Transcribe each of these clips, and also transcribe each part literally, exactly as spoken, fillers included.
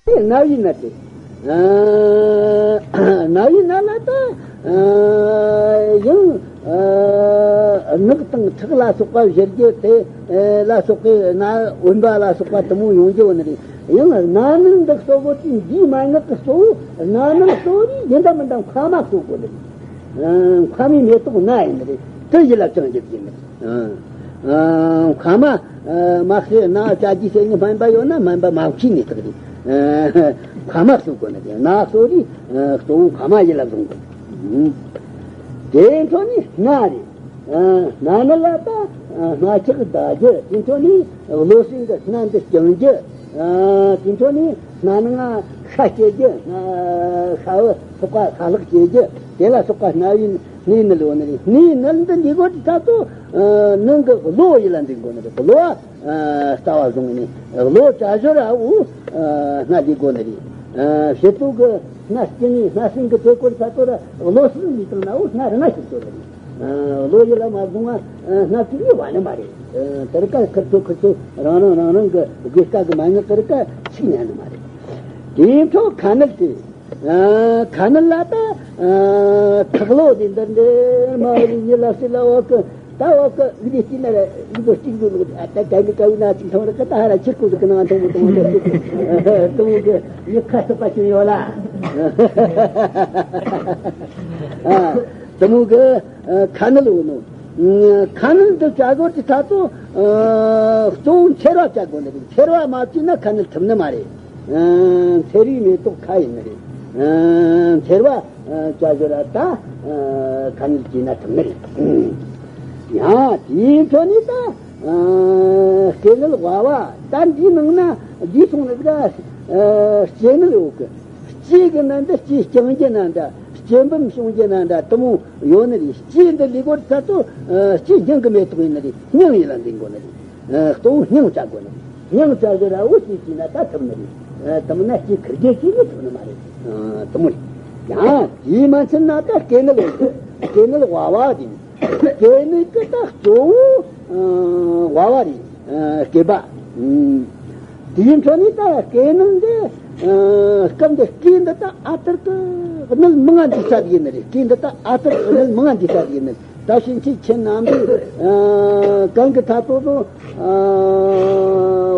རྣ་བའི་ནད་དེ། ཨ། རྣ་བའི་ནད་ལ་ད། ཨ། ཡང་། ཨ། རྣག་དང་ཁྲག་ལ་སོགས་པ་བཞུར་རྒྱུ་དེ་ལ་སོགས་པའི་ན་འོན་པ་ལ་སོགས་པ་དེ་མོ་ཡོང་རྒྱུ་བོ་ནི་རེད། ཡང་རྣ་ནད་འདི་གཙོ་བོ་དེ་འདིའི་མན་ངག་གི་གཙོ་བོ་རྣ་ནད་གཙོ་བོ་དེ་ཡིན་ད་མིན་ད་མཁལ་མ་གསོ་དགོས་ནི་རེད། ཨ། མཁལ་མའི་མེ་ཏོག་སྣ་ཡིན་ནི་རེད། དེ་ཡིད་ལ་བཅངས་རྒྱུ་ཡིན་ནི་རེད། ཨ། ཨ། མཁལ་མ། ཨ། མ་གསོས་ན་བཅའ་རྒྱུ་ཟེར་ནི་སྨན་པ་ཡོད་ན་སྨན་པ་མ་མཁས་ནི་དག་རེད། ཨ། མཁལ་མ་གསོ་དགོས་ནི་རེད། རྣ་གསོ་རེད། ཨ། གཙོ་བོ་མཁལ་མ་ཡིད་ལ་བཟུང་དགོས། ཨ། དེ་འཕྲོ་ནི་སྣ་རེད། ཨ། སྣ་ནི་ལ་ད། ཨ། སྣ་ཆགས་ཟླ་རྒྱུ། དེ་འཕྲོ་ནི་གློ་ཟིན་གྱི་སྣ་འདི་བརྐྱང་རྒྱུ། ཨ། དེ་འཕྲོ་ནི་སྣ་ནང་ང་ཤ་སྐྱེ་རྒྱུ། ཤ་བུ་སོགས་པ་ཤ་ལག་སྐྱེ་རྒྱུ། དེ་ལ་སོགས་པ་སྣ་བའི་སྣའི་ནད་ཡོད་ནི་རེད། སྣའི་ནད་འདི་འདི་གོ་དེ་ད་ཚོ། ཨ། ནང་གི་གློ་ཡིད་ལ་འཛིན་དགོས་ནི་རེད། གློ། ཨ། ལྟ་བ་བཟུང་ནས་གློ་བྱ་སྦྱོར་ར་འུ། ཨ། སྣ་ལས་དགོས་ནི་རེད། ཨ། ཕྱི་ཚུལ་གྱི་སྣ་སྐྱེ་ནས་སྣ་ཟིན་གྱི་དེ་སྐོར་ས་ཐོ་ར་གློ་སིལ་ལས་བཏང་ན་འུ་སྣ་རི་ང་ཞིག་དགོས་ནི་རེད། ཨ། གློ་ཡིད་ལ་མ་བཟུང་བ། ཨ། སྣ་ཚིག་ཡིད་བ་ནི་མ་རེད། ཨ། དེར་ཀ་ཁིར་ཚོ་ཁིར་ཚོ་རང་རང་རང་རང་གི་དགོས་ཀ་གི་མ་ཉག་དེར་ཀ་ཆིག་ཉན་ནི་མ་རེད། དེའི་འཕྲོ་ཁ་ནད་དེ། ཨ། ཁ་ནད་ལ་ད། ཨ། ཐག་ལོ་དེ་འདི་འདྲ་མ་རེད། ཡིད་ལ་སྲིད་ལ་འོག་གི་ད་འོག་གི་ཡིད་ལ་སྐྱིད་ན་རེད། ཡིད་ལ་སྐྱིད་འདུག་ལོག་ཨ། ད་ད་ནི་ཀ་ཡིན་ན་ཅིག་མཐོང་རེད། ཀ་ད་ཧ་ར་ཁྱེད་ཀུ་ཟིག་གི་ནང་མཐོང་མི་མཐོང་བ་ད་དུང་གི་ཡིད་ཁ་སོགས་པ་ཅིག་ཡོད་ལ། ཨ། དུང་གི་ཁ་ནད་ལོ་ནོ། ཁ་ནད་འདི་བྱ་དགོས་ཀྱི་ད་ཚོ། གཙོ་བོ་མཚེར་བ་བྱ་དགོས་ནི་རེད། མཚེར་བ་མ་བྱས་ན་ཁ་ནད་ཐུབ་ནི་མ་རེད། ཨ། མཚེར་བའི་མེ་ཏོག་ཁ་ཡིན་ནི་རེད། ཨ། མཚེར་བ། ཨ། བྱ་སྦྱོར་ར་ད། ཨ། ཁ་ནད་སྐྱེས་ན་ཐུབ་ནི་རེད། ཡང་དེའི་འཕྲོ་ནས་ད། ཨ། སྐྱེ་ནད་ཝ་བ། ད་འདིའི་ནང་ན་འདིའི་སོང་ནི་ཟིག་ཨ། སྐྱེ་ནད་ཡོད་གི། ལྕེ་གི་ནད་འདི་ལྕེ་རྐྱང་རྒྱུ་ན་འདྲ། ལྕེ་འབུམ་བྱུང་རྒྱུ་ན་འདྲ། དེ་མོ་ཡོད་ནི་རེད། ལྕེ་འདི་ལས་སྒོར་ཚ་ཚོ། ཨ། ལྕེ་སྙིང་གི་མེ་ཏོག་ཡིན་ནི་རེད། སྙིང་ཡིད་ལ་འཛིན་དགོས་ནི་རེད། ཨ། གཙོ་བོ་སྙིང་བྱ་དགོས་ནི་རེད། སྙིང་བྱ་གི་ར་འུ་ཅི་བྱས་ན་ད་ཐུབ་ནི་རེད། ཨ། དེ་མོ་ན་ལྕེ་ཁིར་གེ་ཅིག་ནི་ཐུབ་ནི་མ་རེད། ཨ། དེ་མོ་རེད། ཡང་དེའི་མ་ཚད་ན་ད་སྐྱེ་ནད་ཡོད་གི། སྐྱེ་ནད་ཝ་བ་དེ་ཡིན། སྐྱེ་ནད་ཀྱི་ད་གཙོ་བོ། ཨ། ཝ་བ་རེད། ཨ། སྐྱེས་པ། ཨ། དེའི་འཕྲོ་ནས་ད་སྐྱེ་ནད་འདི། ཨ། སྐབས་འདི་སྐྱེ་འདི་ད་ཨ་ཐུར་གི་ནད་མང་ང་འདི་ས་ཡིན་ནི་རེད། སྐྱེ་འདི་ད་ཨ་ཐུར་གི་ནད་མང་ང་འདི་ས་ཡིན་ནི་རེད། ད་ཕྱིན་ཆད་ཁྱེད་རྣམ་པས། ཨ། གང་གི་ད་ཚོ་ཚོ། ཨ།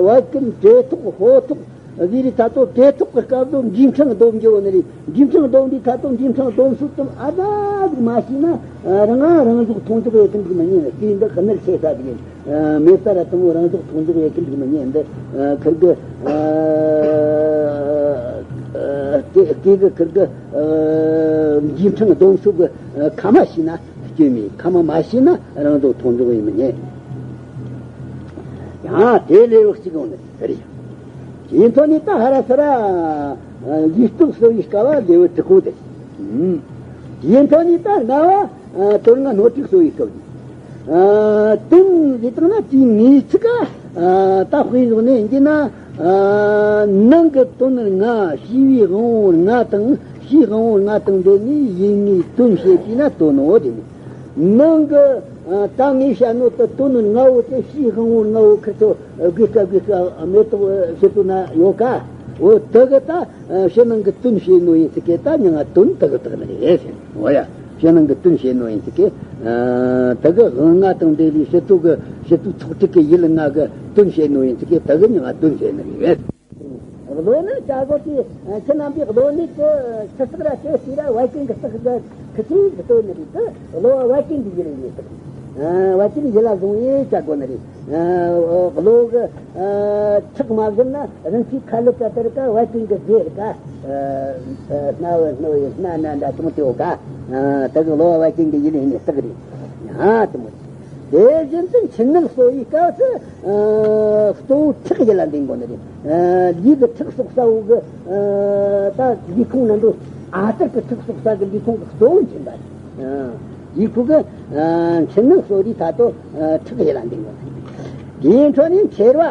བད་ཀན་བྲེ་ཐོག་ཧོ་ཐོག་ཟེར་རེད། ད་ཚོ་བྲེ་ཐོག་གི་སྐབས་སུ་འབྲས་ཕྲེང་སྡོམ་རྒྱུ་བོ་ནི་རེད། འབྲས་ཕྲེང་སྡོམ་དུས་ད་དུང་འབྲས་ཕྲེང་སྡོམ་སྲོལ་དུ་ཨ་ཙི་ཟིག་མ་ཤེས་ན། ཨ། རང་ང་རང་ཟོག་མཐོང་ཆོག་ཡོད་ཀི་འདུག་མི་ཉན། དེ་འདི་ཁ་ནར་ཆེ་ས་ཟིག་ཡིན། ཨ། མེད་ས་ར་དུང་རང་ཟོག་མཐོང་ཆོག་ཡོད་ཀི་འདུག་མི་ཉན། འདི། ཨ། ཁིར་གི། ཨ། ཨ། དེ་དེ་གི་ཁིར་གི། ཨ། འབྲས་ཕྲེང་སྡོམ་སྲོལ་གི། ཨ། ཁ་མ་ཤེས་ན་སྐྱོན་མེད། ཁ་མ་མ་ཤེས་ན་རང་ཟོག་མཐོང་ཆོག་ཡིན་མི་ཉན། ཡང་དེ་ལས་རོགས་གཅིག་ཡོང་ནི་རེད། དེའི་ཐོག་ནས་ད་ཧ་ར་ས་ར། ཨ། ལུས་སྟོབས་གསོ་བའི་སྐབས་ལ་ལེའུ་དྲུག་པོ་དེ། ཨུམ། དེའི་ཐོག་ནས་ད་རྣ་བ། ཨ། དོན་ལྔ་སྣོད་དྲུག་གསོ་བའི་སྐབས་དེ། ཨ། དོན་ཟེར་བཏང་ན་དེའི་ངེས་ཚིག་ག་ཨ། ད་དཔེ་བཞག་ནས་ཡིན་གྱི་ན། ཨ། ནང་གི་དོན་ལྔ། ཕྱི་བའི་དབང་པོ་ལྔ་དང་། ཕྱིའི་དབང་པོ་ལྔ་དང་འབྲེལ་ནས་ཡིད་ལྔའི་དོན་བྱེད་པས་ན་དོན་ནོ་དེ་ནི། ནང་གི། ཨ། ད་ངས་བཤད་ནོ་དེ་དོན་ལྔ་བོ་དེ་ཕྱིའི་དབང་པོ་ལྔ་བོ་ཁིར་ཚོ་དགོས་ཀ་དགོས་ཀ་མེ་ཏོག་ཕྱི་དུ་ན་ཡོད་ཀ་འོ་དེ་གི་ད། ཨ། ཕྱི་ནང་གི་དོན་བྱེད་ནོ་ཡིན་ཚིག་གི་ད་མྱིང་ང་དོན་དེ་གི་དག་ནི་རེད་ཟེར། འོ་ཡ། ཕྱི་ནང་གི་དོན་བྱེད་ནོ་ཡིན་ཚིག་གི། ཨ། དེ་གི་དབང་ལྔ་དང་འབྲེལ་བའི་ཕྱི་དུ་གི་ཕྱི་དུ་ཚོགས་དྲུག་གི་ཡིད་ལྔ་གི་དོན་བྱེད་ནོ་ཡིན་ཚིག་གི་དེ་གི་མྱིང་ང་དོན་བྱེད་ནི་རེད། བློ་ནི་བྱ་དགོས་ཏེ། ཁྱེད་རྣམ་པའི་བློ་ནི་ཆུ་ཆུ་སག་ར་ཆུ་སི་ར་བད་ཀན་གྱི་སག་གི་ཁུ་ཆུ་གི་ལྟོས་ནི་རེད། དེ་བློ་བ་བད་ཀན་གྱི་ཡིད་ལ་ཡིན་སག་རེད། བད་ཀན་ཡིད་ལ་བཟུང་ཡིན་བྱ་དགོས་ནི་རེད། བློ་གི་ཁྲག་མ་བཞུར་ན་རང་གི་ཁ་ལུད་ཀ་དེར་ཀ་བད་ཀན་གྱི་རྫས་རེད་ཀ་སྣ་བུ་སྣ་བུ་སྣ་སྣ་འདྲ་ཅུང་ཏེའོ་ཀ་དེ་གི་བློ་བ་བད་ཀན་གྱི་ཡིད་ལ་ཡིན་སག་རེད། ཡ་དེ་མོ་རེད། དེ་བཞིན་དུ་མཆིན་ནད་གསོ་བའི་སྐབས་སུ། ཨ། གཙོ་བོ་ཁྲག་ཡིད་ལ་འཛིན་དགོས་ནི་རེད། ཨ། ལུས་ཀྱི་ཁྲག་བསོག་ས་བོ་གི། ཨ། ད་ལུས་ཁུངས་ནང་དུ་ཨ་ཙར་གྱི་ཁྲག་བསོག་ས་གི་ལུས་ཁུངས་ཀྱི་གཙོ་བོ་མཆིན་པ་རེད། ཨ། ལུས་ཁུངས་ཀྱི། ཨ། མཆིན་ནད་གསོ་རིགས་ད་དུ། ཨ། ཁྲག་ཡིད་ལ་འཛིན་དགོས་ནི་རེད། དེའི་འཕྲོ་ནས་མཁྲེར་བ།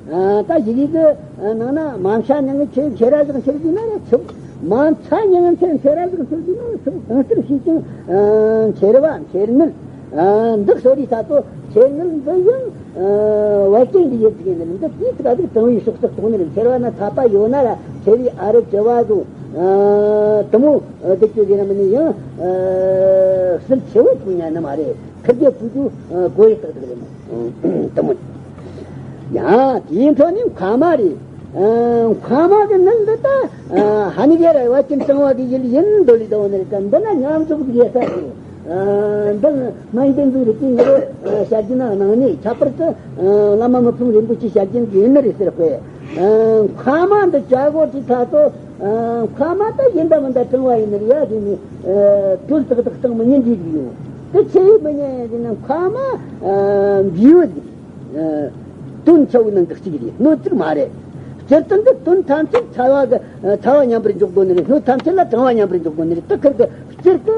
ཨ། ད་ཡི་གེ་གི་ནང་ན་མ་མཆེ་ཉང་ངི་ཆེ་མཁྲེ་ར་ཟིག་མཁྲེར་གི་ན་ར་ཆུ། མ་མཆེ་ཉང་ངི་ཆེ་མཁྲེ་ར་ཟིག་མཁྲེར་གི་ན་ར་ཆུ། གང་ལྟར་བྱས་ཀྱང་། ཨ། མཁྲེར་བ་མཁྲེར་ནད། ཨ། འདི་གསོ་རིགས་ད་དུ་མཁྲེར་ནད་འདི་ཡང་། བད་ཀན་གྱི་ཡུལ་ཅིག་ཡིན་ནི་རེད། འདི་དུས་ཚོད་ག་ཟིག་གྲང་བའི་ཕྱོགས་སུ་གཏོང་ནི་རེད། མཁྲེགས་པ་ན་ཚ་པ་ཡོད་ན་ར། མཁྲེགས་པའི་ཨ་རུ་བྲི་བ་དང་། དེ་མོ་འདི་ཚོ་ཟེར་ན་མིན་ནི་ཡང་། ཟིལ་ཆེ་བོ་བུད་ཉན་ནི་མ་རེད། ཁིར་གེ་བུད་རྒྱུ་གོ་ཡི་ཏག་ཏག་རེད་མོ། དེ་མོ། ཡང་དེའི་འཕྲོ་ནས་མཁལ་མ་རེད། མཁལ་མ་གི་ནད་འདི་ད་ཧ་ནི་གེ་ར་བད་ཀན་གྲང་བ་གི་ཡུལ་ཡིན་འདོད་ལི་ད་འོ་ནི་རེད། ད་འདི་ན་མཉམ་འཇོག་གི་ཡོད་ས་རེད། འདི་སྨན་བསྟེན་ཟིག་རེད། དེ་ངེད་རང་བྱ་རྒྱུ་ན་ནང་ནས་ཁྱད་པར་དུ་བླ་མ་མི་ཕམ་རིན་པོ་ཆེ་བྱ་རྒྱུ་ཡིན་ནི་རེད་ཟེར་བས། མཁལ་མ་འདི་བྱ་སྒོ་དེ་ད་ཚོ། མཁལ་མ་ད་ཡིན་ད་མིན་ད་གྲང་བ་ཡིན་ནི་རེད་ཡ། དེ་ནི་དྲོད་ཏག་ཏག་བཏང་མི་ཉན་འདྲི་གི་ཡོད། དེ་ཆེ་ཡི་མི་ཉན་ཡ། དེ་ནི་མཁལ་མ་འབུས་ཡོད་གི། དོན་ཆེ་བོའི་ནང་གི་གཅིག་རེད། སྣོད་ཅིག་མ་རེད། སྤྱིར་བཏང་གི་དོན་ཐམས་ཅད་ཚ་བ་གི་ཚ་བ་མཉམ་པར་འཇོག་དགོས་ནི་རེད། སྣོད་ཐམས་ཅད་ལ་གྲང་བ་མཉམ་པར་འཇོག་དགོས་ནི་རེད། དེ་ཁིར་གི་སྤྱིར་གི་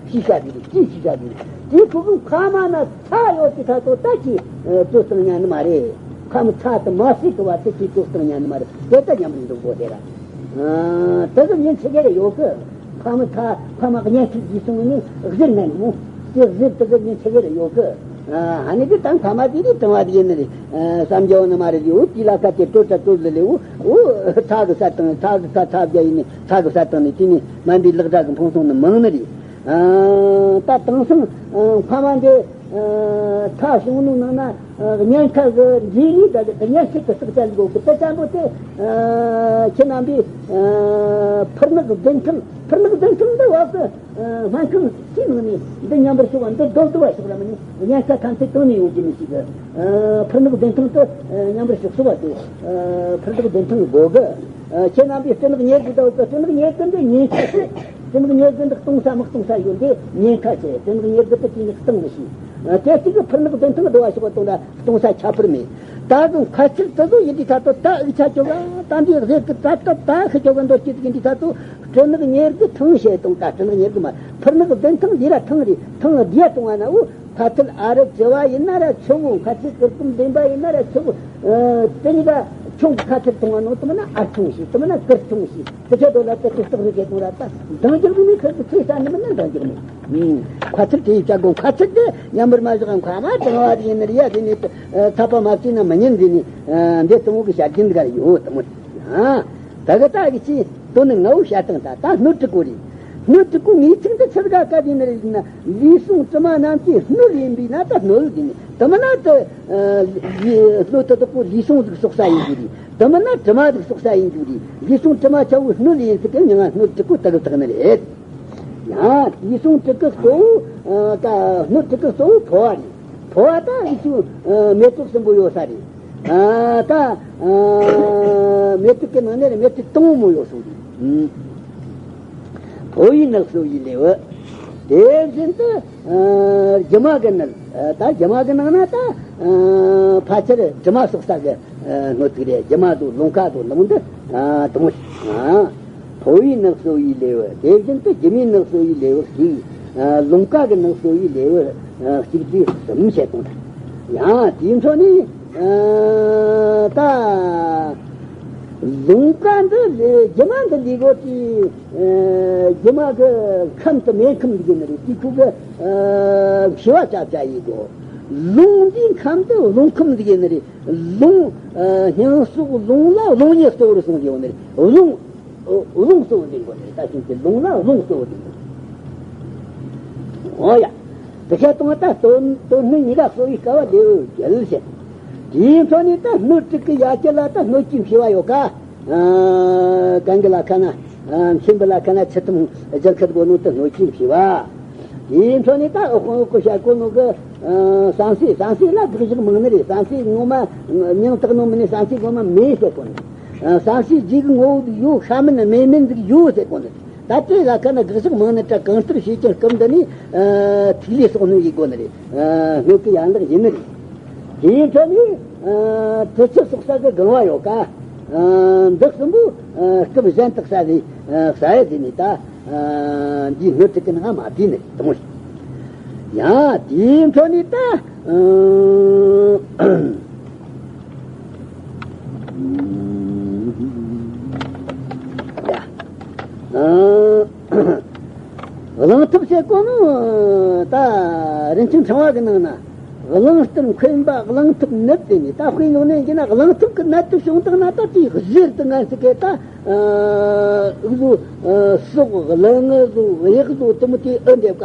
ཤེས་བྱ་དེ་རེད། སྤྱིའི་ཤེས་བྱ་དེ་རེད། དེའི་ཁོ་གི་མཁལ་མ་ན་ཚ་ཡོད་ཀྱི་ཐ་ཚོ་ད་ཀྱི་དྲོད་བཏང་ཉན་ནི་མ་རེད། མཁལ་མ་ཚ་དེ་མ་སྲིད་གི་བ་དེ་ཀྱི་དྲོད་བཏང་ཉན་ནི་མ་རེད། དེ་ལྟར་མཉམ་པར་འཇོག་དགོས་དེ་ར། དེ་གི་ཉིན་ཆི་གེ་རེ་ཡོད་གི། མཁལ་མ་ཚ། མཁལ་མ་གཉན་ཁྲིག་རྒྱས་སོང་ནི་གཟེར་ནན་མོ། དེ་གཟེར་དེ་གི་ཉིན་ཆི་གེ་རེ་ཡོད་གི། ཨ་ནི་གི་ད་མཁལ་མ་དེ་རེད། གྲང་བ་དེ་ཡིན་ནི་རེད། བསམ་རྒྱུ་ནི་མ་རེད། དེ་འོ་དེ་ལ་ཁ་དེ་དྲོད་ད་དྲོད་ལ་ལེ་འོ་འོ་ཚ་གི་ས་བཏང་། ཚ་གི་ཁ་ཚ་བརྒྱ་ཡིན་ནི་ཚ་གི་ས་བཏང་ནི་དེ་ནི་སྨན་པའི་ལག་སྒྲ་གི་འཕངས་སོང་ནི་མང་ནི་རེད། ད་དེང་སང་མཁལ་མ་འདི་ཚ་བྱུང་ནོ་ནང་ན། གཉན་ཁ་གི་འདྲེས་ནས་ད་གཉན་ཁྲིག་གི་སྲོག་ཆགས་འགོ་གི་དེ་ཙམ་པོ་དེ། ཁྱེད་རྣམ་པས་ཕུར་ནག་བདུན་ཕྲེང་། ཕུར་ནག་བདུན་ཕྲེང་འདི་བ་གི་སྨན་ཁང་ཅིག་ནང་ནས་འདི་མཉམ་པར་ཞོག་པ། འདི་རྡོལ་དུ་བ་ཞོག་ར་མིན་ནི་གཉན་ཁ་ཐམས་ཅད་དོན་ནས་ཡོང་རྒྱུ་མི་ཤེས་གི། ཕུར་ནག་བདུན་ཕྲེང་དུ་མཉམ་པར་ཞོག་སོ་བ་དེ། ཕུར་ནག་བདུན་ཕྲེང་དགོས་གི། ཁྱེད་རྣམ་པས་སྤྲིན་ནག་ཉེར་དགུ་ཟླ་བ་གི་སྤྲིན་ནག་ཉེར་དགུ་འདི་ཉེན་ཁ་ཆེ། སྤྲིན་ནག་ཉེར་དགུ་འདི་གཏོང་ས་མི་གཏོང་ས་ཡོད་འདི་ཉེན་ཁ་ཆེ། སྤྲིན་ནག་ཉེར་དགུ་དེ་དེ་ནི་གཏོང་མི་ཤེས། དེ་གཅིག་གི་ཕུར་ནག་བདུན་ཕྲེང་གི་བསྡུ་བ་ཞོག་པ་གཏོང་ད་གཏོང་ས་ཁྱད་པར་མེད། ད་གི་མཁལ་ཚིལ་དེ་ཚོ་ཡིན་དུས་ད་ཚོ་ད་འུ་ཆ་ཅོ་ག་ད་འདི་རེད་གི། ད་ད་ད་ཤི་ཅོ་ག་འདོད་ཀྱི་ཡིན་དུས་ད་ཚོ་སྤྲིན་ནག་ཉེར་དགུ་ཐང་བྱས་གཏོང་ད། སྤྲིན་ནག་ཉེར་དགུ་མ། ཕུར་ནག་བདུན་ཕྲེང་འདི་ར་ཐང་རེད། ཐང་བསྡུ་བ་གཏོང་བ་ན་འུ། མཁལ་ཚིལ་ཨ་རུ་བྲི་བ་ཡིན་ན་ར་ཆོག་གོ། མཁལ་ཚིལ་གུར་གུམ་འདོན་པ་ཡིན་ན་ར་ཆོག་གོ། དེ་གཉིས་ཀ་ཆུང་གི་མཁལ་ཚིལ་གཏོང་བ་ནོ་དེ་མིན་ན་ཨར་ཆུང་ཞིག་དེ་མིན་ན་གུར་ཆུང་ཞིག་དེ་ཚོ་དོ་ལ་དེ་ཚོ་སྟག་རི་གེ་གཏོང་ར་ད་འདང་རྒྱག་མི་ནི་ཁུར་གི་ཚེ་ས་ནི་མིན་ན་འདང་རྒྱག་མི། མཁལ་ཚིལ་དེ་ཡི་བྱ་དགོས། མཁལ་ཚིལ་དེ་ཉམས་པར་མ་བཞག་མཁལ་མ་གྲང་བ་དེ་ཡིན་ནི་རེད་ཡ། དེ་ནི་ཚ་པ་མ་བྱས་ན་མི་ཉན། དེ་ནི་འདི་གཏོང་བོ་གི་བྱ་རྒྱུན་འདི་ག་ཡོད་དེ་མོ། ད་གི་ད་གི་ཅི། དོན་ནི་ངའོ་བཤད་སྟངས་ད་ད་སྣོད་དྲུག་པོ་རེད། སྣོད་དྲུག་པོ་ངེས་ཚིག་འདི་ཚིག་ག་ག་དེ་ནི་རེད་ན། ལུས་ཟུངས་དྲི་མ་རྣམས་ཀྱི་སྣོད་ཡིན་པས་ན་ད་སྣོད་ཟིན། དེ་མིན་ན་དེ་སྣོད་དེ་དག་པོ་ལུས་ཟུངས་ཟིག་གསོག་ས་ཡིན་རྒྱུ་རེད། དེ་མིན་ན་དྲི་མ་ཟིག་གསོག་ས་ཡིན་རྒྱུ་རེད། ལུས་ཟུངས་དྲི་མ་ཆ་བོ་སྣོད་ཡིན་ཟིག་གི་མྱིང་ང་སྣོད་དྲུག་པོ་དག་དག་ནི་རེད། ཡང་ལུས་ཟུངས་དྲུག་གི་གཙོ་བོ་ད་སྣོད་དྲུག་གི་གཙོ་བོ་ཕོ་བ་རེད། ཕོ་བ་ད་ཨི་ཆུ་མེ་ཏོག་གསུམ་པོ་ཡོད་ས་རེད། ད་མེ་ཏོག་གི་ནང་ནས་མེ་ཏོག་དང་པོ་མོ་ཡོད་ས་རེད། ཕོ་བའི་ནགས་གསོ་བའི་ལེའུ། དེ་བཞིན་དུ་རྒྱུ་མ་གི་ནང་ད་རྒྱུ་མ་གི་ནང་ན་ད་ཕལ་ཆེར་དྲི་མ་གསོག་ས་གི་སྣོད་ཅིག་རེད། རྒྱུ་མ་དང་རླུང་ཁ་དང་ལུང་འདི་དང་པོ། ཕོ་བའི་ནགས་གསོ་བའི་ལེའུ། དེ་བཞིན་དུ་རྒྱུ་མའི་ནགས་གསོ་བའི་ལེའུ་གཅིག་རླུང་ཁ་གི་ནགས་གསོ་བའི་ལེའུ་གཅིག་བཅས་གསུམ་བཤད་གཏོང་། ཡང་དེའི་འཕྲོ་ནས་ད་རླུང་ཁ་འདི་རྒྱུ་མ་འདི་ལས་གོ་དེ་རྒྱུ་མ་གི་ཁམས་དེ་མེ་ཁམས་འདི་ཡིན་ནི་རེད། དེ་ཁུ་གི་མཁྲིས་པ་བྱ་བྱ་ཡིན་གོ། རླུང་འདིའི་ཁམས་དེ་རླུང་ཁམས་འདི་ཡིན་ནི་རེད། རླུང་། ཨ། སྙིང་སོགས་རླུང་ལ་རླུང་ཉིད་གཙོ་བོར་གསུངས་ཡོད་ནི་རེད། རླུང་། རླུང་གཙོ་བོ་འཛིན་དགོས་ནི་རེད། ད་ཕྱིན་ཆད་རླུང་ལ་རླུང་གཙོ་བོ་འཛིན་དགོས། འོ་ཡ། དེ་བྱས་བཏང་བ་ད་དོན་དོན་སྣོད་གཉིས་ཀ་གསོ་བའི་སྐལ་བ་ལེའུ་བརྒྱད་བྱས། དེའི་འཕྲོ་ནས་ད་སྣོད་དྲུག་གི་ཡ་གྱལ་ལ་ད་སྣོད་ཀྱི་མཁྲིས་པ་ཡོད་ཀ། ཨ། གན་གི་ལ་ཁ་ན། ཨ། མཆིན་པ་ལ་ཁ་ན་ཆུ་ཐུམ་སྦྱར་ཁ་དགོས་ནོ་ད་སྣོད་ཀྱི་མཁྲིས་པ། དེའི་འཕྲོ་ནས་ད་འོག་གི་བཤད་གོ་ནོ་གི། ཨ། བསམ་སེ། བསམ་སེ་ལ་དགག་བཞག་མང་ནི་རེད། བསམ་སེ་ངོ་མ་མིང་བཏགས་ནོ་མིན་ནི། བསམ་སེ་ངོ་མ་མེད་ཟེར་གོ་ནི། ཨ། བསམ་སེ་རྗེས་ཀྱི་ངོ་བོ་ཡོད་ཤ་མིན་མེད་མིན་ཟིག་ཡོད་ཟེར་གོ་ནི། ད་དེ་ལ་ཁ་ན་དགག་བཞག་མང་ནི་ད་གང་ལྟར་བྱེད་ཀྱང་སྐབས་འདི་ནས། ཨ། ཐིག་ལེ་གསོག་སྣོད་ཡིན་དགོས་ནི་རེད། ཨ། སྣོད་ཀྱི་ཡན་ལག་ཡིན་ནི་རེད། དེའི་འཕྲོ་ནས། ཨ། དྲི་ཆུ་གསོག་ས་གི་སྒང་བ་ཡོད་ཀ། ཨ། འདི་གསུམ་པོ། ཨ། སྐབས་གཞན་དག་ས་ལས། ཨ། ས་ཡ་ཟིན་ནས་ད། ཨ། འདིའི་སྣོད་དྲུག་གི་ནང་མ་བསྡུས་ནས་དེ་མོ། ཡང་དེའི་འཕྲོ་ནས་ད། ཨ། ཡ། ཨ། གླང་ཐབས་ཟེར་གོ་ནོ་ད་རིན་ཆེན་ཕྲེང་བ་གི་ནང་ན། གླང་རྟར་འཁོན་པ་གླང་ཐབས་ནད་དེ་ནི་ད་དཔེ་ཡོང་ནས་ཡིན་ན་གླང་ཐབས་ཀྱི་ནད་དུ་བྱུང་བཏང་ན་ད་དེའི་གཞིར་དུ་ངན་སྲིད་ཀྱི་ད་ཨུ་ཟོ་སྲོག་གླང་ཟོ་གཡག་ཟོ་དུ་མོ་དེ་ཨུ་འདེབས་ཀ་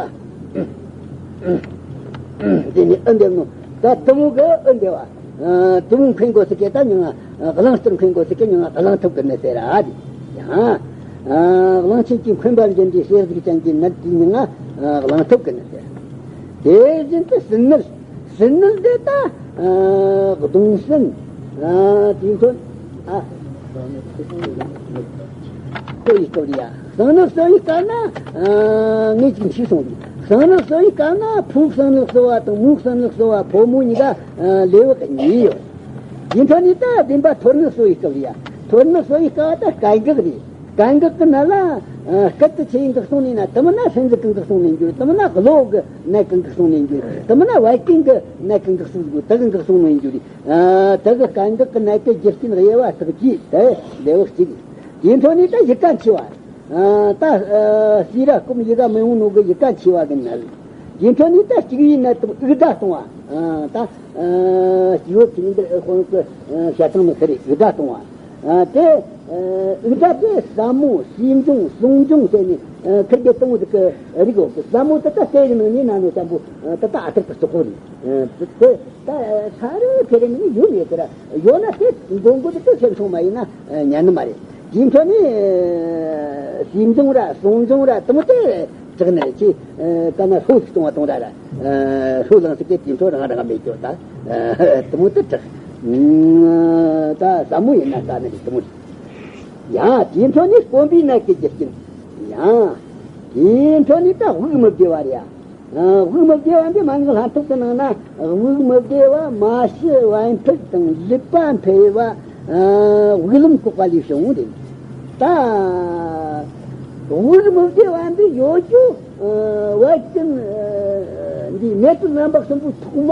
དེ་ནི་ཨུ་འདེབས་ནོ་ད་དུ་མོ་གི་ཨུ་འདེབས་བ། དུ་མོ་འཁོན་དགོས་སྲིད་ཀྱི་ད་མྱང་ང་གླང་རྟར་འཁོན་དགོས་སྲིད་ཀྱི་མྱང་ང་གླང་ཐབས་ཀྱི་ནད་ཟེར་ར་དེ་ཡང་གླང་ཆེན་གྱི་འཁོན་པ་འབྱིན་དེ་གསེར་གཟུགས་ཅན་གྱི་ནད་དེ་མྱང་ང་གླང་ཐབས་ཀྱི་ནད་ཟེར། དེ་བཞིན་དུ་སྲིན་ནད། སྲིན་ནད་དེ་ད་གདོང་སྲིན། དེ་ཚོ་ཨ་གསོ་བའི་སྐབས་ལ་ཡ། གསང་ནག་གསོ་བའི་སྐབས་ན་ངས་ཅིག་འཕྱིས་སོང་། གསང་ནག་གསོ་བའི་སྐབས་ན་ཕོ་གསང་ནག་གསོ་བ་དང་མོ་གསང་ནག་གསོ་བ་ཕོ་མོ་གཉིས་ཀ་ལེའུ་གཉིས་ཡོད། དེ་འཕྲོ་ནས་ད་བདེན་པ་ཐོར་ནག་གསོ་བའི་སྐབས་ལ་ཡ། ཐོར་ནག་གསོ་བའི་སྐབས་ད་སྐད་འགག་རེད། སྐད་འགག་གི་ནད་ལ་སྐད་དུ་ཆེ་ཡིན་འགག་སོང་ནས་ན་དུ་མི་ན་སེམས་ཟིག་གི་འགག་སོང་ནས་འགྱུར། དུ་མི་ན་གློ་གི་ནད་གི་འགག་སོང་ནས་འགྱུར། དུ་མི་ན་བད་ཀན་གི་ནད་གི་འགག་སོང་ཟིག་དུ་གི་འགག་སོང་ནས་འགྱུར། དུ་གི་སྐད་འགག་གི་ནད་གི་རྒྱུ་རྐྱེན་དབྱེ་བ་དག་གིས་དེ་ལེའུ་གཅིག་དེའི་འཕྲོ་ནས་ད་ཡི་ག་འཆི་བ། ད་ཤེས་རབ་སྐོམ་ཡི་ག་མི་ཡོང་ནོ་གི་ཡི་ག་འཆི་བ་གི་ནད། དེའི་འཕྲོ་ནས་ད་སྐྱུག་པའི་ནད་དང་དབུགས་སྒྲ་གཏོང་བ། ད་སྐྱེ་བོ་ཚེ་འདིར་ཨེ་ཁོང་གི་བཤད་སྟངས་ནི་ཁ་རེ་དབུགས་སྒྲ་གཏོང་བ། དེ་དབུགས་སྒྲ་དེ་ཟབ་མོ་ཞིབ་འབྱུང་ཟུང་འབྱུང་ཟེར་ནས་ཁིར་གི་སྟོང་བོ་ཟིག་གི་རིགས་འོག་གི་ཟབ་མོ་དེ་ད་སྐད་ཀྱི་ནང་ནས་ན་ནོ་ཙམ་པོ་དེ་ད་ཨ་ཐུར་དུ་བཙོག་གོ་རེད། དེ་ད་ས་རུ་ཁེ་རེ་ནི་ཡོད་མེད་དེ་ར་ཡོད་ན་དེ་མགོ་མགོ་དེ་དེ་སེམས་སོང་མ་ཡིན་ན་ཉན་ནི་མ་རེད། དེའི་འཕྲོ་ནས་ཞིབ་འབྱུང་ར་ཟུང་འབྱུང་ར་དེ་མོ་དེ་དྲག་ནི་རེད། ཅི་ཀ་ན་ལྷོ་ཞིག་གཏོང་བ་གཏོང་ར་ར་ལྷོ་ལངས་སི་ཀའི་དེའི་འཕྲོ་རང་རང་མེད་ཀྱོ་ད་དེ་མོ་དེ་དྲག་ད་ཟབ་མོ་ཡིན་ན་དཀའ་ནི་རེད་དེ་མོ་རེད། ཡང་དེའི་འཕྲོ་ནས་སྐོམ་པའི་ནད་ཀྱི་རྒྱུ་རྐྱེན། ཡང་དེའི་འཕྲོ་ནས་ད་དབུགས་མི་བདེ་བ་རེད་ཡ། དབུགས་མི་བདེ་བ་འདི་མ་ངག་ལྷ་ཐོག་གི་ནང་ན་དབུགས་མི་བདེ་བ་མ་ཤི་བན་ཕུད་དང་ལུད་པ་འཕེལ་བ། དབུགས་ལམ་བཀོག་པ་ལས་བྱུང་རེད། ད་དབུགས་མི་བདེ་བ་འདི་ཡོད་རྒྱུ་བད་ཀན་འདི་ནད་དུ་རྣམ་པ་གསུམ་པོ་ཐོག་མ།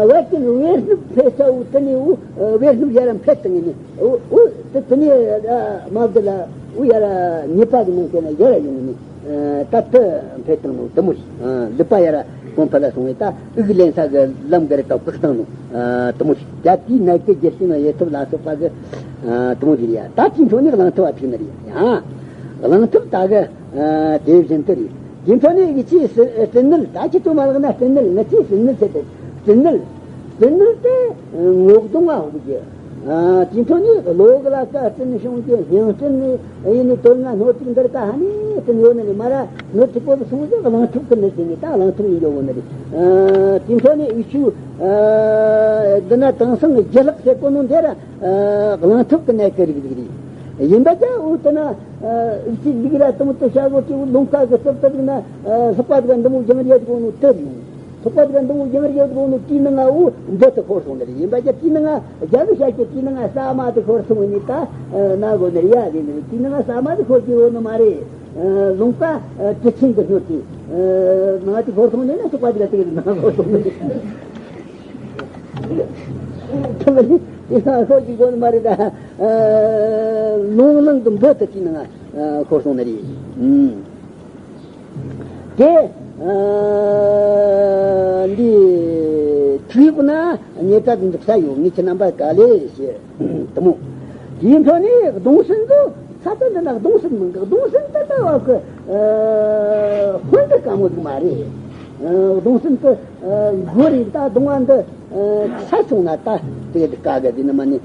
བད་ཀན་བེ་སྣབས་འཕེལ་ས་བོ་དེ་ནས་འུ་བེ་སྣབས་ཡར་འཕེལ་བཏང་ནས་འུ་འུ་དེ་དེ་ནས་མ་བདེ་ལ་འུ་ཡར་ཉེས་པ་གི་ནང་དེ་ན་ཡར་ཡོང་ནས། ད་ལྟ་འཕེལ་བཏང་ནོ་དེ་མོ་རེད། ལུད་པ་ཡར་གོང་འཕེལ་ལ་སོང་བས་ད་དབུགས་ལེན་ས་གི་ལམ་གི་རེ་ཏོག་བཀག་བཏང་ནོ་དེ་མོ་རེད། ད་དེའི་ནད་ཀྱི་རྒྱུ་རྐྱེན་ཡེ་ཐུབ་ལ་སོགས་པ་གི་དེ་མོ་རེད་ཡ། ད་དེའི་འཕྲོ་ནས་གླང་ཐུབ་བ་ཐུག་ནི་རེད་ཡ། གླང་ཐུབ་ད་གི་དེ་བཞིན་དུ་རེད། དེའི་འཕྲོ་ནས་ཡི་ཆེས་སྲིན་ནད། ད་ཁྱེད་ཚོ་མ་ལག་ན་སྲིན་ནད་ངི་ཆེས་སྲིན་ནད་ཟེར་ཏེ་སྲིན་ནད། སྲིན་ནད་དེ་ངོ་གདོང་ང་ཧོག་གི་དེའི་འཕྲོ་ནས་གློ་གི་ལ་ཀ་སྲིན་བྱུང་གི་སྙིང་སྲིན་ནི་ཡིན་ནི་དོན་ང་སྣོད་ཅིག་འདིར་ཀ་ཧ་ནི་སྲིན་ཡོད་ནི་ནི་མ་ར་སྣོད་ཅིག་པོ་སོང་ཟིག་གླང་ཐུབ་ཀི་ནི་ཟིན་ནི་ད་གླང་ཐུབ་ཡིན་ཡོད་གོ་ནི་རེད། དེའི་འཕྲོ་ནས་ཡི་ཆུ་འདི་ན་དེང་སང་གི་ལྗི་ལག་ཟེར་གོ་ནོ་འདི་ར་གླང་ཐུབ་ཀི་ནད་ཀི་རིགས་ཟིག་རེད། ཡིན་པ་ཀྱང་འུ་དེ་ན་ཨུ་ཚི་ལིག་ར་དང་དུ་བྱ་གོ་ཅིག་ལུང་ཁ་གི་སྟབས་སྟབས་ན་ལྷག་པ་དེ་ག་འདི་མོ་རྒྱང་རིང་ཡོད་གོ་ནོ་དེ་རེད། ལྷག་པ་དེ་ག་འདི་མོ་རྒྱང་རིང་ཡོད་གོ་ནོ་དེའི་ནང་ང་འུ་འབུ་དེ་ཤོར་སོང་ནི་རེད། ཡིན་པ་ཀྱང་དེའི་ནང་ང་རྒྱ་གི་ཤ་ཀྱི་དེའི་ནང་ང་ས་མ་དེ་ཤོར་སོང་ནི་ད་ན་གོ་ནི་རེད་ཡ་རེད་ནི་རེད། དེའི་ནང་ང་ས་མ་དེ་ཤོར་གྱི་ཡོད་ནི་མ་རེད། ལུང་པ་དྲི་ཆེན་གི་སྣོད་དེ་ནང་དེ་ཤོར་སོང་ནི་ན་ལྷག་པ་དེ་ག་དེ་ག་ནང་ཤོར་སོང་ནི་རེད། ཐ་མ་ནི་དེ་ནང་ཤོར་གྱི་ཡོད་ནི་མ་རེད་ད། ལུང་ནང་གི་འབུ་དེ་དེའི་ནང་ང་ཤོར་སོང་ནི་རེད། དེ་འདི་ཐུག་ན་ཉེ་དྲག་འདུག་ས་ཡོད། ངས་ཁྱེད་རྣམ་པ་ག་ལེ་ཞེས་དུ་མོ། དེའི་འཕྲོ་ནས་གདོང་སྲིན་དུ་ས་ཆ་འདི་ན་གདོང་སྲིན་མང་གི། གདོང་སྲིན་དེ་ལྟ་བ་གི་ཧོན་དུ་དཀའ་མོ་ཟིག་མ་རེད། གདོང་སྲིན་དུ་མགོ་རེད་ད་གདོང་བ་འདི་ས་སོང་ན་ད་དེ་དཀའ་གི་དེ་ནི་མ་ནི་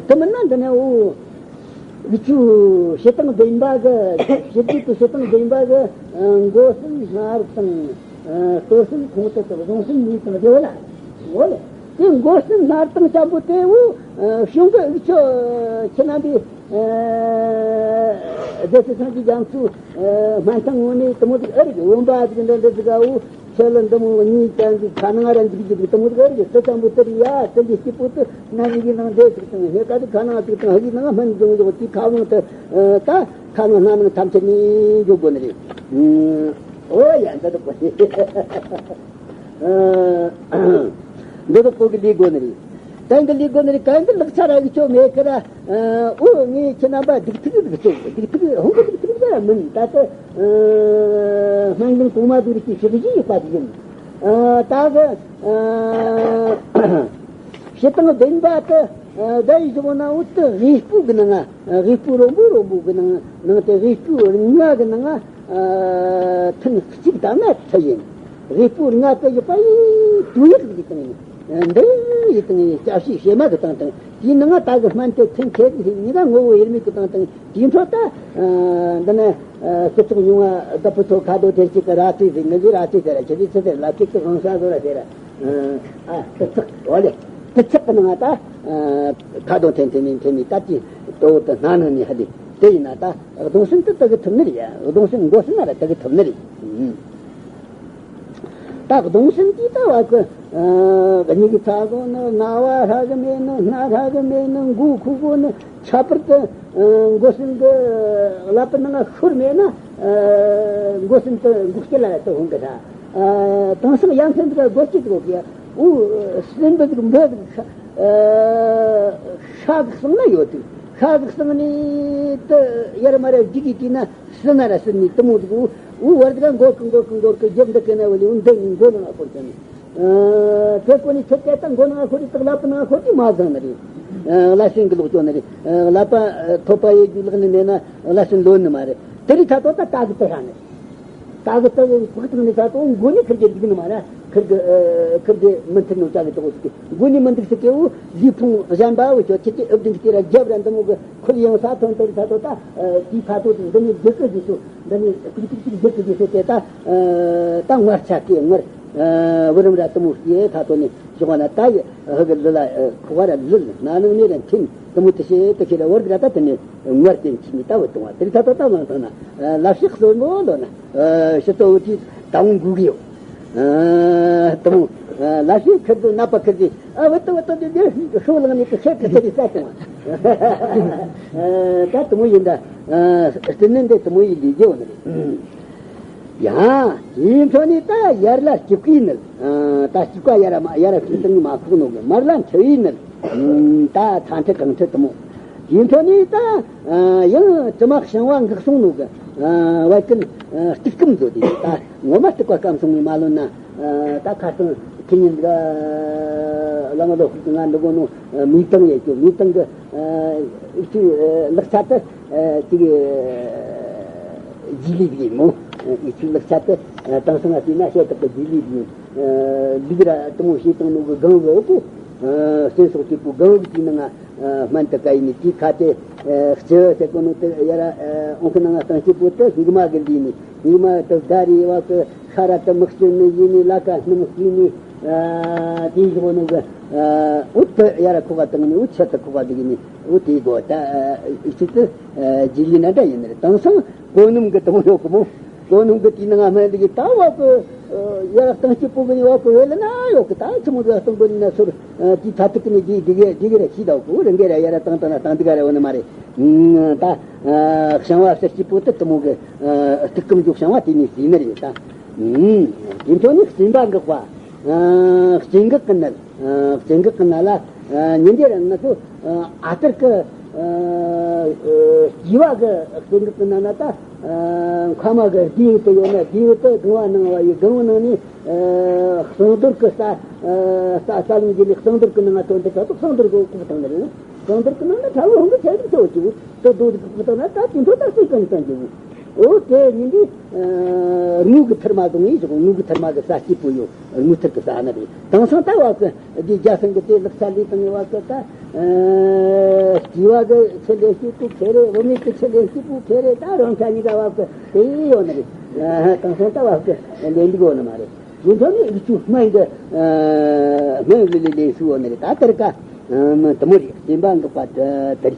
དུ་མི་ན་འདི་ནས་འུ། འུ་ཆུ་བྱེད་སྟངས་བདེན་པ་གི་ཞིབ་འཇུག་གི་བྱེད་སྟངས་བདེན་པ་གི་མགོ་སྲིན་སྣར་དང་ལྟོ་སྲིན་ཁོང་ཁྲོ་དང་གདོང་སྲིན་གཉིས་དང་དེ་བ་ལ་འོ་ལེ། དེ་མགོ་སྲིན་སྣར་དང་ཅམ་པོ་དེ་བོ་གཞུང་གི་འུ་ཆུ་ཁྱེད་རྣམ་པས་སྡེ་སྲིད་སངས་རྒྱས་རྒྱ་མཚོའི་སྨན་ཐང་ངོ་ནས་དུ་མོ་དེ་ཨ་རིག་བོན་པ་དེ་འདྲ་འདྲ་ཟིག་ག་བོ། ཁྱེད་ལ་འདི་མོ་གཉིས་ཅན་གྱི་ཁ་ནང་ར་འཇིག་རྒྱུ་འདུག་དེ་མོ་ག་རེ་དེ་ཙམ་པོ་དེ་རེད་ཡ། དེ་འདི་སྐྱིད་པོ་དེ་ན་ནི་གི་ནང་འདྲེ་ཟིག་དང་ཧེ་ཀ་དེ་ཁ་ནང་ཟིག་དང་ཧ་གི་ནང་སྨན་འབྱུང་ཡོད་དེ་ཁ་བོང་དེ་ད་ཁ་ནང་སྣ་ནང་ཐམས་ཅད་ནས་འཇོག་དགོས་ནི་རེད། ཨོ་ཡ་འདི་དག་པོ་འདི་དག་པོ་གི་ལས་དགོས་ནི་རེད། གང་གི་ལས་དགོས་ནི་རེད། གང་གི་ལག་ཆ་ར་གི་ཆོ་མེད་ཁ་ར། ཨོ་ངས་ཁྱེད་རྣམ་པ་སྡིག་ཐུག་སྡིག་ཐུག་སྡིག་ཐུག་ཧོང་གི་སྡིག་ཐུག་ཟེར་མིན་ད་ལྟ་སྨན་ཁང་གོང་མ་དུ་རིགས་ཀྱི་ཞིབ་བཞི་ཡོད་པ་དེ་ཡིན། ཨ། ད་གི་ཨ་བྱེད་སྟངས་བདེན་པ་དེ། ཨ། ད་ཡི་ཞོག་ན་འུ་ཏི་དབུས་སྤུ་གི་ནང་ང་། ཨ། དབུས་སྤུ་རོང་པོ་རོང་པོ་གི་ནང་ནང་དེ། དབུས་སྤུ་ལྔ་གི་ནང་ང་། ཨ། ཐུན་གཅིག་དང་ན་ཁྲི་ཡིན། དབུས་སྤུ་ལྔ་དེ་ཡོད་པ་ཡིན། དུ་ཡིག་གི་སྟེང་ནས། ཨ། འདི་ཡི་སྟེང་ནས་སྐྱབས་ཞུ་བྱེད་མ་གི་སྟེང་དང་། དེའི་ནང་ང་ད་གི་སྨན་དེ་ཐུན་ཁྱེར་གི་ཉི་ཟླ་ངོ་བོ་དབྱེར་མེད་གི་སྟེང་དང་། དེའི་འཕྲོ་ད། ཨ། འདི་ནི། ཨ། སྤྱི་ཚོགས་ཉུང་བ་བདག་པོ་ཚོ་ཁ་དོག་དེར་གཅིག་གི་ར་ཏི་ཟིག་ནི་ཟིག་ར་ཏི་ཟེར་ར་ཆི་ཟིག་ཆི་ཟེར་ལ་ཅིག་གི་དབང་ས་བཟོ་ར་ཟེར་ར། ཨ། དུ་ཚག་འོ་ལེ། དུ་ཚག་གི་ནང་ད། ཨ། ཁ་དོག་འཐེན་འཐེན་ནས་འཐེན་ནས་ད་ཅི་དོ་དུ་སྣ་ནང་ནས་ཧ་ལེ། དེ་ཡིན་ན་ད་གདུང་སེམས་དུ་དུ་གི་ཐུབ་ནི་རེད་ཡ། གདུང་སེམས་མགོ་སེམས་ན་ར་དུ་གི་ཐུབ་ནི་རེད། ད་གདུང་སེམས་དེ་ད་བ་གི། ཨ། གཉིད་ཀྱི་ཚ་གོ་ནི། རྣ་བ་ཧྲ་གི་མེད་ནི། སྣ་ཧྲ་གི་མེད་ནི། མགོ་ཁུག་གོ་ནི། ཁྱད་པར་དུ། ཨ། མགོ་སེམས་ཀྱི་ཀླད་པའི་ནང་ཤོར་མེད་ན། ཨ། མགོ་སེམས་དེ་འགུག་སྐྱེལ་ལ་དུ་འོང་གི་ད། ཨ། དེང་སང་ཡ་མཚན་དུ་སྒོ་སྐྱེས་འགོག་གི། འུ་སེམས་པ་དེ་འབོད་དེ། ཨ། ཤ་གི་གསང་ན་ཡོད་དུས། ཤ་གི་གསང་ནས་དུ་ཡར་མར་རྒྱུག་གི་དུས་ན། སྲིད་ན་ར་སྲིད་ནས་དུ་མོ་དུ་གུ། འུ་བར་དུ་ག་འགོར་གི་འགོར་གི་འགོར་གི། རྒྱབ་འདི་གི་ན་བ་ལས་འུ་འདི་ནས་མགོ་ནང་ལ་འཁོར་ཀྱང་ནི། ཨ། དེ་ཀོ་ནི་ཆེ་དེ་ད་མགོ་ནང་ཁོ་རི་དག་ལག་པ་ནང་ཁོ་དེ་མ་བཟང་ནི་རེད། ཨ། བླ་སེང་གི་ལོག་ཅོ་ནི་རེད། ཨ། ལག་པ། ཨ། ཐོད་པ་ཡེ་རྒྱུ་ལག་ནི་མེད་ན་བླ་སེང་ལོན་ནི་མ་རེད། དེ་རི་ཐ་ཏོ་ད་ད་གི་དེ་ཧ་ནི། ད་གི་དེ་གི་ཕུག་ཐང་ནི་ཐ་ཏོ་མགོ་ནི་ཁིར་གི་འདུག་ནི་མ་རེད། ཁིར་གི། ཨ། ཁིར་གི་མི་མཐུན་ནོ་ཅག་གི་དོག་ཅིག་གི་མགོ་ནི་མི་འདུག་ཟེར་གི། འུ་ལུས་ཕུང་གཞན་པ་འུ་ཅོ་ཁྱེད་ཀྱི་ཨབ་དྲིན་གི་ར་རྒྱབ་ར་འདི་མོ་གི་ཁུལ་ཡང་ས་ཐོན་དེ་རི་ཐ་ཏོ་ད། ཨ། དེའི་ཐ་ཏོ་དེ་འདི་ནི་རྒྱུག་གི་ཟེར་ཤོག་འདི་ནི་ཏིག་ཏིག་ཏིག་རྒྱུག་གི་ཟེར་ཤོག་དེ་ད། ཨ། ད་ངར་ཆ་སྐྱེས་ངར། ཨ། བུ་རམ་ར་དུ་མོ་སྐྱེས་ཐ་ཏོ་ནི་ཞོག་ན་ད་ཡི་ཧ་གི་ལི་ལ། ཨ། ཁུ་བ་ར་ལི་ལི་ན་ནང་ནི་ར་འཐེན་དུ་མོ་དུ་ཤེས་དུ་ཤེས་ར་བར་གི་ར་ད་དུ་ནི་ངར་ཅན་ཆི་ནི་ད་བུ་ཏུང་བ་དེ་རི་ཐ་ཏོ་ད་ལང་ཐང་ན། ཨ། ལབ་ཤིག་གསོན་པོ་ལོ་ན། ཨ། ཤི་ཏོ་འུ་ཅི་ད་འོང་གུ་གི་ཡོ། ཨ། དུ་མོ། ཨ། ལ་ཤི་ཁིར་དུ་ནད་པ་ཁིར་དུ། ཨ། བུ་ཏུ་བུ་ཏུ་དེ་དེ་ཤོ་ལང་ནི་དུ་ཤེད་དུ་དེ་རི་ས་ཏུང་བ། ཨ། ད་དུ་མོ་ཡིན་ད། ཨ། སྟེ་ནི་འདི་དུ་མོ་ཡི་ལི་རྒྱོ་ནི་རེད། ཡ། ཡིན་ཚོ་ནི་ད་ཡར་ལ་སྐྱུག་གི་ནི། ཨ། ད་སྐྱུག་ག་ཡར་མ་ཡར་སྐྱུག་དང་མ་ཁུག་ནོ་གི་མར་ལ་འཁྲུ་ཡི་ནི། ད་ཚ་འཁྲུ་གང་འཁྲུ་དུ་མོ། དེ་ཚོ་ནི་ད། ཨ། ཡང་དྲི་མ་བྱང་བ་འགག་སོང་ནོ་གི། ཨ། བད་ཀན། ཨ། སྟུག་སྐམ་བཟོ་དེ་ད་ངོ་མ་སྟུག་པ་སྐམ་སོང་ནི་མ་ལོན་ན། ཨ། ད་ཁ་སང་ཁེ་ཉིན་ག་བླ་མ་ལོ་ཁུག་ང་འདི་གོ་ནོ། ཨ། མི་ཏང་ཡེ་ཅོ་མི་ཏང་གི། ཨ། ཨི་ཆུ། ཨ། ལག་ཆ་དེ། ཨ། ཅིག་ཇི་ལི་ཡིན་མོ། ཨི་ཆུ་ལག་ཆ་དེ། ཨ། དེང་སང་ང་བལྟས་ན་ཤེས་ཐུབ་པ་ཇི་ལི་ཡིན། ཨ། ལུག་ར་དུ་མོ་ཞེས་བཏང་ནོ་གི་སྒང་གི་འོག་གི། ཨ། སྟོན་སོགས་གཅིག་པུ་སྒང་གི་དེའི་ནང་ང་། ཨ། སྨན་དུ་ག་ཡིན་ནི་དེའི་ཁ་དེ། ཨ། ལྕི་ཟེར་གོ་ནོ་དེ་ཡ་ར། ཨ། འོང་ཁི་ནང་ང་སྟངས་གཅིག་པུ་དེ་སྙིགས་མ་གི་ལུས་ནི། སྙིགས་མ་དེ་ཟླ་རེ་བ་གི་ཤ་ར་དེ་མི་སྐྱུར་ནི་ཡིན་ནི། ལ་ཀ་སྣུམ་སྐྱུར་ནི། ཨ། དེ་བཞག་ནོ་གི། ཨ། འུ་དེ་ཡ་ར་ཁུག་ག་བཏང་ནི། འུ་ཆེད་དུ་ཁུག་ག་འདུག་ནི། འུ་དེའི་སྒོ་ད། ཨ། ཨི་ཆུ་དེ། ཨ། ཇི་ལི་ན་འདྲ་ཡིན་ནི་རེད། དེང་སང་གོ་ནུམ་གི་དུ་མོ་ཡོད་གི་མོ། གོ་ནུམ་གི་དེའི་ནང་ང་སྨན་འདི་གི་ད་བ་གི། ཨ། ཡ་ར་སྟངས་གཅིག་པུ་གི་ནི་བ་གི་ཡོད་ལ་ན་ཡོད་གི། ད་ཆི་མོ་ཟ་སྟོང་གི་ནི་ན་སོར། ཨ། དེའི་ཐ་ཐུག་གི་ནི་དེ་དེ་གི་དེ་གི་ར་ཤི་ད་གི། འུ་ར་འགའ་ར་ཡ་ར་བཏང་བཏང་ན་བཏང་འདི་ག་ར་འོ་ནི་མ་རེད། ཨ། ད། ཨ། བྱང་བ་ཟེར་གཅིག་པུ་དེ་དུ་མོ་གི། ཨ། སྟུག་སྐམ་འཇུག་བྱང་བ་དེ་ནི་ཟིན་ནི་རེད་ད། ཨ། དེ་ཚོ་ནི་སྦྱིན་པ་འགག་པ། ཨ། སྦྱིན་འགག་གི་ནད། ཨ། སྦྱིན་འགག་གི་ནད་ལ། ཨ། ཉིན་དེ་ར་ང་ཚོ། ཨ། ཨ་ཐར་གི། ཨ། ཨ། སྐྱེ་བ་གི་སྦྱིན་འགག་གི་ནད་ན་ད། ཨ། མཁའ་མ་གི་ལྡེའུ་དེ་ཡོད་ན་ལྡེའུ་དེ་གང་བ་ནང་བ་ཡི་གང་བ་ནང་ནས། ཨ། གསང་རྡོར་གི་ས། ཨ། ས་ས་ལུང་གི་ནི་གསང་རྡོར་གི་ནང་ང་ཐོན་དེ་ད་དུ་གསང་རྡོར་གི་ཁུག་བཏང་ནི་རེད། གསང་རྡོར་གི་ནང་ན་ཁྲ་བོ་ཧོང་གི་ཆེ་རིག་ཆེ་བོ་གཅིག་དེ་རྡོ་གི་ཁུག་བཏང་ན་ད་དེ་ཚོ་ད་སུས་གང་གང་གི། འོ་དེ་ཉིན་དེ། ཨ། དངུལ་གི་ཐུར་མ་བཟུང་ངེ་ཞོག་དངུལ་གི་ཐུར་མ་གི་ས་སྐྱིད་པོ་ཡོད། དངུལ་ཐུར་གི་ས་ནི་རེད། དེང་སང་ད་བ་གི་འདི་རྒྱ་སེང་གི་དེ་ལག་ཆ་ལས་བཏང་བ་གི་ད། ཨ། སྐྱེ་བ་གི་ཆེད་ལས་སྐྱིད་པོ་ཁེ་རེད། བུད་མེད་གི་ཆེད་ལས་སྐྱིད་པོ་ཁེ་རེད། ད་རང་ཆ་གཉིས་ཀ་བ་གི་དེ་ཡོད་ནི་རེད། ཨ། དེང་སང་ད་བ་གི་ལས་འདི་གོ་ནི་མ་རེད། ཡིན་ཐོག་ནི་ཨི་ཆུ་སྨན་གི། ཨ། སྨན་ལི་ལི་ལས་སུ་ཡོད་ནི་རེད། ད་དེར་ཀ། ཨ། མི་དུ་མོ་རེད། སྦྱིན་པ་འགག་པ་དེ་རེད།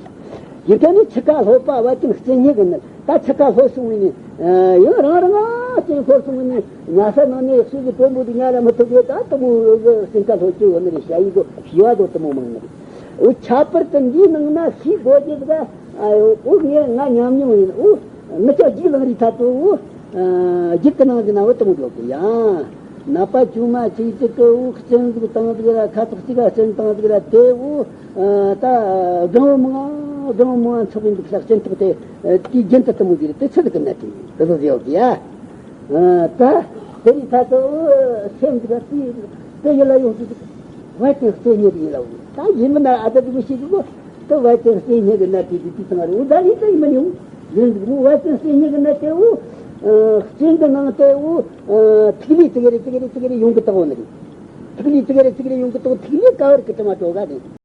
ཡིན་ཐོག་ནི་འཆི་ཁ་ལྷོད་པ་བ་ཅན་སྐྱེ་མྱི་གི་ནི། ད་འཆི་ཁ་ལྷོད་སོང་བས་ནི། ཨ། ཡང་རང་རང་ཨ་སྐྱེ་ལྷོད་སོང་བས་ནི། ཉལ་ས་ནང་ནས་ཤི་གི་དོན་པོ་དེ་ཉལ་ལ་མི་ཐུབ་ཡོད། ད་དུ་མོ་གི་སེམས་ཁ་ལྷོད་ཀྱི་ཡོད་ནི་རེད། ཞ་ཡི་གོ་ཞི་བ་དོ་དུ་མོ་མང་ནི་རེད། འོ་ཁྱད་པར་དུ་འདིའི་ནང་ན་ཤི་དགོས་ཀྱི་ཟིག་ཨ། འོ་ངས་ང་ཉམས་མྱོང་ཡིན། འོ་ངི་ཆོ་རྒྱུགས་ལང་རི་ཐ་ཏོ། འོ། ཨ། རྒྱུགས་ཀྱི་ནང་གི་ན་འོ་དུ་མོ་འགྲོ་གི་ཡ། ནད་པ་ཆུང་མ་ཆིག་ཅིག་གི་འུ་གཅིན་ཟིག་བཏང་ཟིག་ར། ཁ་ཚོགས་གཅིག་ག་གཅིན་བཏང་ཟིག་ར། དེ་འུ། ཨ། ད་སྒང་བུ་མང་སྒང་བུ་མང་ཚོགས་ཡིན་འདུག་ས། གཅིན་ཐོག་དེ་དེའི་རྒྱུན་དུ་དུ་མོ་ཟིག་རེད། དེ་ཚོད་གི་ནད་དེ་དེ་ཚོ་ཟེར་ཡོད་གི་ཡ། ཨ། ད་ དེ་རིང་ད་ལྟ་སེམས་འདི་ག་དེ་དེ་ཡིད་ལ་ཡོང་དུས། བ་དན་སྐྱེ་མྱི་གི་ཡིད་ལ་འོང་། ད་ཡིན་མིན་ན་ཨ་ད་དུ་མི་ཤེས་གི་གོ། ད་བ་དན་སྐྱེ་མྱི་གི་ན་དེ་དེ་དེ་ཚང་རེད། འོ་ད་ཡིན་ད་ཡིན་མིན་ཡོང་། ཡིན་འདུག་འོ་བ་དན་སྐྱེ་མྱི་གི་ན་དེ་འོ། སྐྱེ་འདི་ནང་དེ་འོ། ཐིག་ལེ་ཙི་གེ་རེ་ཙི་གེ་རེ་ཙི་གེ་རེ་ཡོང་གི་དོག་འོ་ནི་རེད། ཐིག་ལེ་ཙི་གེ་རེ་ཙི་གེ་རེ་ཡོང་གི་དོག་ཐིག་ལེ་ག་བར་གི་དྲི་མ་དྲོ་ག་རེད།